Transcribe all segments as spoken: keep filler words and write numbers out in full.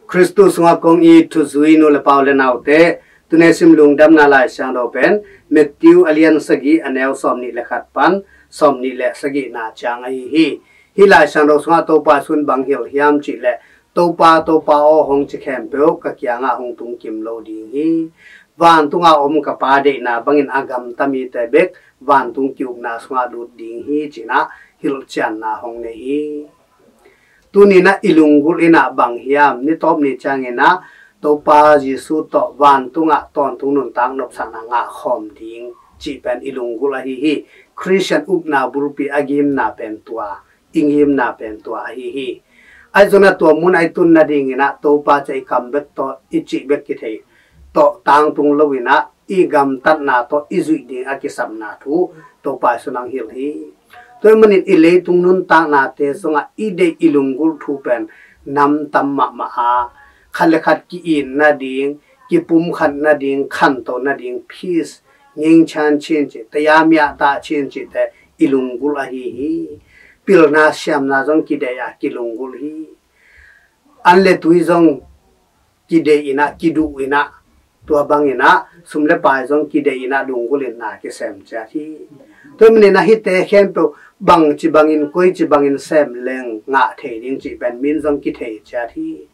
Khristu sungah kong it thuzui nu le pa u le naute, tuni sim lungdamna Lai Siangtho pen Matthew a lian sagih, a neu sawmnih le khat pan sawmnih le sagihna ciang ahi hi. Hih Lai Siangtho sungah Topa Jesu'n bang hilh hiam cih leh, "Topa, Topa aw," hong ci khempeuh ka kiangah hong tung kim lo ding hi. Vantungah om ka Pa deihna bangin a gamta mite bek vantung ki-ukna sungah lut ding hi, ci-in ah hilhcianna hong nei hi. Tuni-in ah i lunggulh in ah bang hiam? Ni tawp ni ciangin ah Topa Jesu tawh vantungah tawntung nuntak nopsakna ngah khawm ding cih pen i lunggulh ahi hi. Khristian upna bulpi a gimna pen tua, i gimna pen tua ahi hi. Ahi zongin ah tua mun ah i tun nadingin ah Topa ci-a i kam bek tawh, i cih bek kithei tawh tangtung lo-in ah, i gamtatna tawh i zuih ding a kisapna thu Topa Jesu'n hong hilh hi. Tua ahih manin i leitung nuntaknate sungah i deih i lunggulh thu pen nam tam mahmah a, khat le khat ki-it nading, kipumkhat nading, khantoh nading, peace, ngingchian cin cih, tayamia ta cin cihte i lunggulh ahi hi. Pilna siamna zong kideih a kilunggulh hi. An le tui zong kideih in ah, kiduh in ah, tua bangin ah sum le pai zong kideih in ah lunggulh in na kisem ciat hi. Tua ahih manin ah hihte khempeuh bangci bangin, koici bangin sem leng ngah thei ding cih pen min zong kithei ciat hi.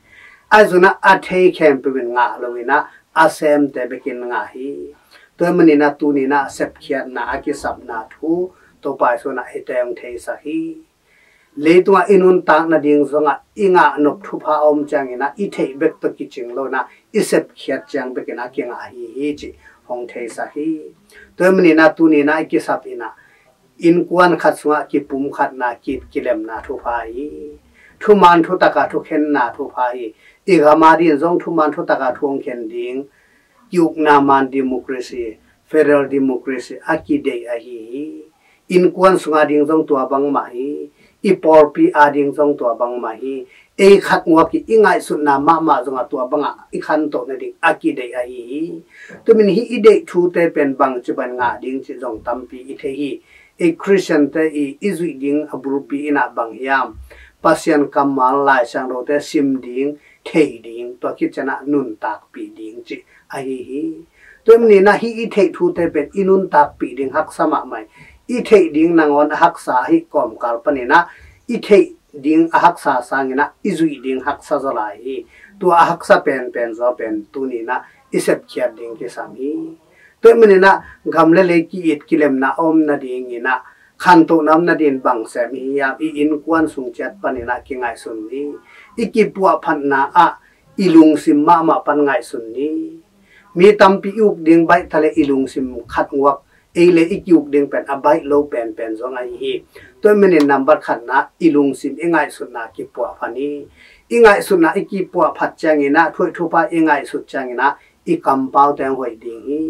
Ahi zongin ah a thei khempeuh in ngah lo-in ah a semte bekin ngah hi. Tua ahih manin ah tuni-in ah sepkhiatna a kisapna thu Topa Jesu'n ah hihte hong theisak hi. Leitungah i nuntak nading zongah i ngah nop thupha a om ciangin ah i theih bek tawh kicing lo-in ah i sepkhiat ciang bekin ah kingah ahi hi cih hong theisak hi. Tua ahih manin ah tuni-in ah i kisap in ah innkuan khat sungah kipumkhatna, ki-it kilemna thupha hi. Thuman thutak a thukhenna thupha hi. I gam adingin zong thuman thutak a thu hong khen ding, ki-ukna man democracy, federal democracy a kideih ahi hi. Innkuan sung ading zong tua bangmah hi. I pawlpi ading zong tua bangmah hi. Ei khat nguak i, i ngaihsutna mahmah zongah tua bangah i khantoh nading a kideih ahi hi. Tua ahih manin hih i deih thute pen bangci bangin ngah ding cih zong tampi i thei hi. Ei Khristiante i, i zuih ding a bulpi in ah bang hiam? Pasian kammal Lai Siangthote sim ding, thei ding, tua khit ciangin ah nuntakpih ding cih ahi hi. Tua ahih manin ah hih i theih thute pen i nuntakpih ding haksa mahmah hi. I theih ding nangawn a haksa ahih kawmkal panin ah i theih ding a haksa sangin ah i zuih ding haksa zaw lai hi. Tua a haksa penpen zaw pen tuni-in ah i sepkhiat ding kisam hi. Tua ahih manin ah gam le lei ki-it kilemna a om nadingin ah khantohna om nadingin bang sem i hi hiam? I innkuan sung ciat panin ah kingaihsun ni. I kipuahphatna ah i lungsim mahmah pan ngaihsun ni. Mi tampi i uk ding baih ta leh i lungsim khat nguak, ei le i ki-uk ding pen a baih lo penpen zong ahi hi. Tua ahih manin nambat khatna, i lungsim i ngaihsutna kipuahphat ni. I ngaihsutna i kipuahphat ciangin ah, thu hoih thupha i ngaihsut ciangin ah, i kampaute hong hoih ding hi.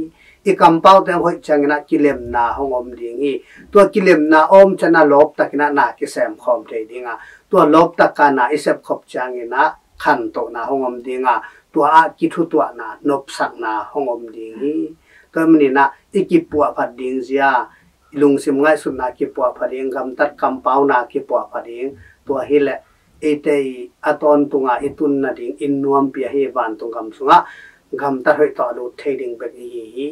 I kampaute hong hoih ciangin ah kilemna hong om ding hi. Tua kilemna a om ciangin ah lawptakin ah na kisem khawm thei ding a, tua lawptak a na i sepkhop ciangin ah khantohna hong om ding a, tua ah kithutuahna, nopsakna hong om ding hi. Tua ahih manin ah i kipuahphat ding zia, i lungsim ngaihsutna kipuahphat ding, gamtat kampauna kipuahphat ding, tua hi leh eite i a tawntung a i tun nading inn nuampi ahi vantung gam sungah gamtat hoih tawh a lut thei ding bek i hi hi.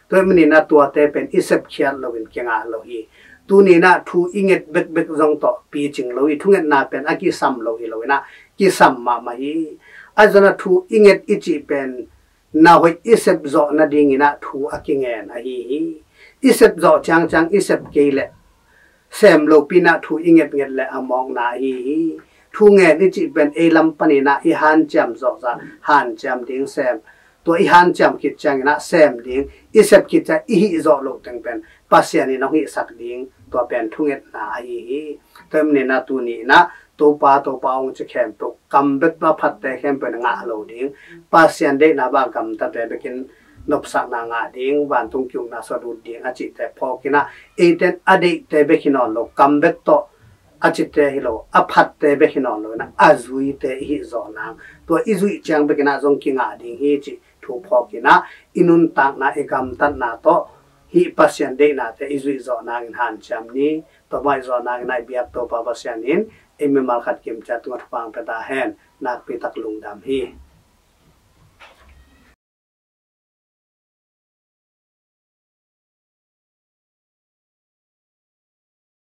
Tua ahih manin ah tuate pen i sepkhiat loin kingah lo hi. Tuni-in ah thu i nget bekbek zong tawh picing lo hi. Thungetna pen a kisam lo hi lo-in ah kisam mahmah hi. Ahi zongin ah thu i nget i cih pen na hoih i sep zawh nadingin ah thu a kingen ahi hi. I sep zawh ciangciang i sep kei leh sem lopi-in ah thu i ngetnget leh a mawkna ahi hi. Thu ngen i cih pen ei lam panin ah i hanciam zawh zah, hanciam ding sem. Tua i hanciam khit ciangin ah sem ding, i sep khit ciang i hih zawh loh teng pen Pasian in hong hihsak ding, tua pen thungetna ahi hi. Tua ahih manin ah tuni-in ah Topa, Topa hong ci khempeuh, kam bek tawh a phatte khempeuh in ngah lo ding, Pasian deihna bang a gamtate bekin nopsakna ngah ding, vantung ki-ukna sungah lut ding a cihte phawkin ah, eite in a deihte bek hi nawn lo, kam bek tawh a cite hi lo, a phatte bek hi nawn lo-in ah a zuite i hih zawh nang, tua i zuih ciang bekin ah zong kingah ding hi cih thu phawkin ah, i nuntakna, i gamtatna tawh hih Pasian deihnate i zuih zawh nangin hanciam ni. Tua mah i zawh nangin ah i biak Topa Pasian in ei mimal khat kim ciat tungah thupha hong pia ta hen. nakpitak lungdam hi.